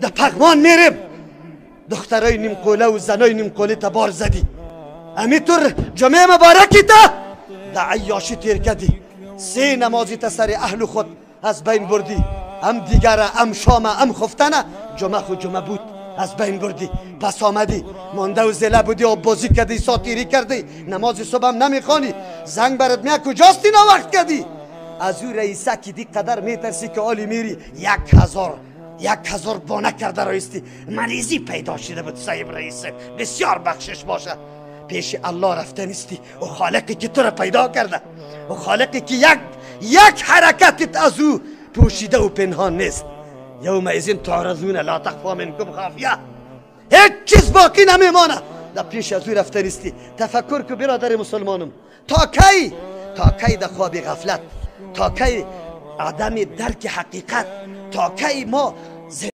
در پغمان میریم، دخترای نیم قوله و زنای نیم قوله تا بار زدی، امیطور جمعه مبارکی تا در عیاشی تیر کردی، سه نمازی تا سر اهل خود از بین بردی، هم دیگره هم شامه هم خفتنه، جمعه خود جمعه بود از بین بردی. پس آمدی مانده و زله بودی، آب بازی کردی، ساتیری کردی، نماز صبح هم نمیخوانی، زنگ برات میاد کجاست اینا وقت کردی؟ از او رئیسه که دی قدر میترسی که آلی میری 1000 بانه کرده رایستی، مریضی پیدا شده بود صاحب رئیسه، بسیار بخشش باشه. پیش الله رفته نیستی، او خالقی که تو را پیدا کرده، او خالقی که یک حرکتت از او پوشیده و پنهان نیست. یومئذ تعرضون لا تخفا منکم خافیه، هیچ چیز باقی نمیمانه. در پیش از او رفته نیستی. تفکر که برادر مسلمانم، تا کی، تا کی در خواب غفلت، تا کی عدم درک حقیقت، تا کی ما